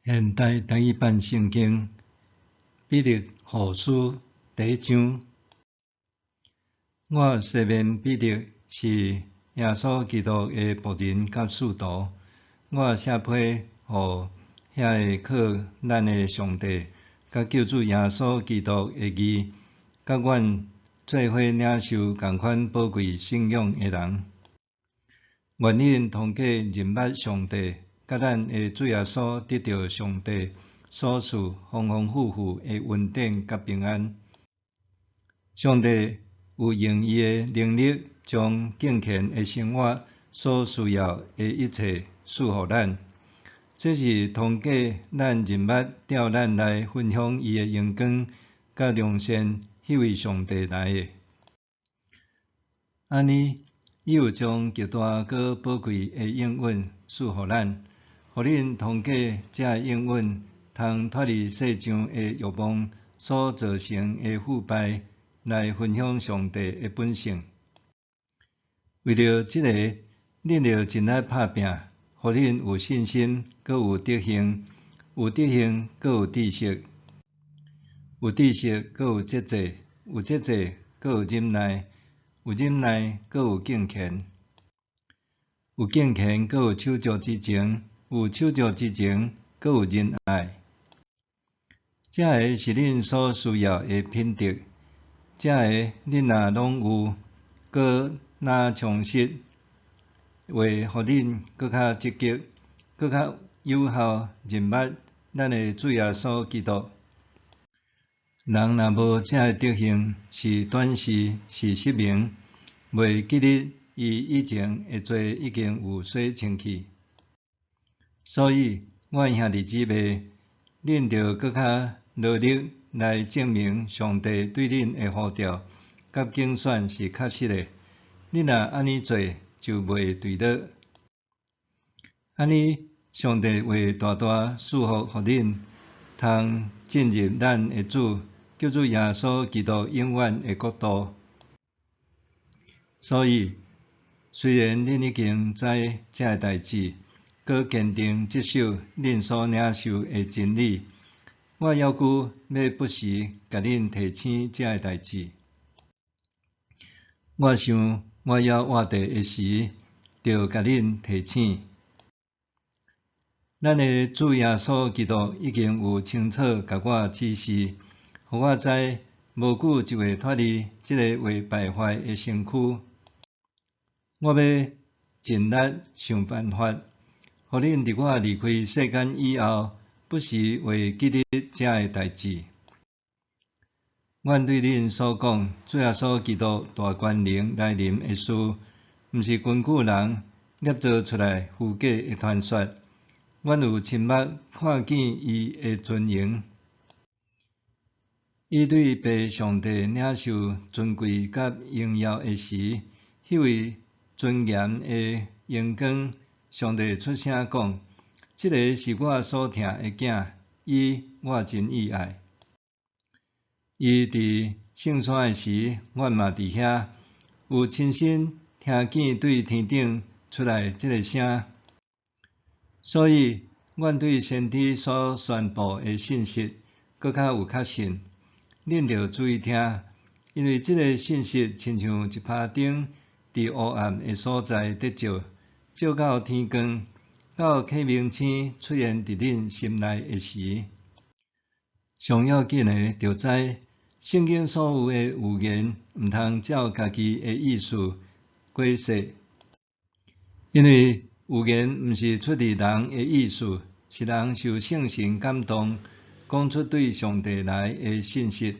現代台語版聖經彼得後書第一章。我西面彼得是耶穌基督的僕人佮使徒。我寫批予遐个靠咱的上帝佮救主耶穌基督的義，佮阮做伙領受仝款寶貴信仰的人。願恁通過認捌上帝，佮咱的主耶穌得著上帝所賜豐豐富富的恩典佮平安。上帝有用伊的能力，將敬虔的生活所需要的一切賜予咱。這是通過咱認捌召咱來分享伊的榮光佮良善彼位上帝來的。按呢，伊有將極大閣寶貴的應允賜予咱，予恁通過這个應允，通脫離世上的欲望所造成的腐敗，來分享上帝的本性。為著這个，恁著盡力拍拚，予恁有信心，閣有德行；有德行，閣有知識；有知識，閣有節制；有節制，閣有忍耐；有忍耐，閣有敬虔；有敬虔，閣有手足之情；有手足之情，閣有仁愛。這个是恁所需要的品德，這个恁若攏有，閣若充實，會予恁閣較積極，閣較有效認捌咱的主耶穌基督。人若無這个德行，是短視，是失明，袂記得伊以前的罪已經有洗清去。所以，我兄弟姊妹，恁著閣較努力來證明上帝對恁的呼召佮揀選是確實的。恁若按呢做，就袂墜落。按呢，上帝會大大賜福予恁，通進入咱的主救主耶穌基督永遠的國度。所以，雖然恁已經知這个代誌，閣堅定執守恁所領受的真理，我猶閣欲不時共恁提醒這个代誌。我想我猶活著的時，著共恁提醒。咱的主耶穌基督已經有清楚共我指示，予我知無久就會脫離這个會敗壞的身軀。我欲盡力想辦法，予恁佇我離開世間以後，不時會記得這个代誌。阮對恁所講，主耶穌基督大權能來臨的事，毋是根據人捏造出來虛假的傳說。阮有親目看見伊的尊榮。伊對父上帝領受尊貴佮榮耀的時，彼位尊嚴的榮光，上帝出聲講：這个是我所疼的囝，伊我真喜愛。伊佇聖山的時，阮嘛佇遐，有親身聽見對天頂出來這个聲。所以，阮對先知所宣布的信息，閣較有確信。恁著注意聽，因為這个信息親像一跤燈，佇烏暗的所在佇照，照到天光，到啟明星出現佇恁心內的時。上要緊的，著知聖經所有的預言，毋通照家己的意思解釋，因為預言毋是出自人的意思，是人受聖神感動，講出對上帝來的信息。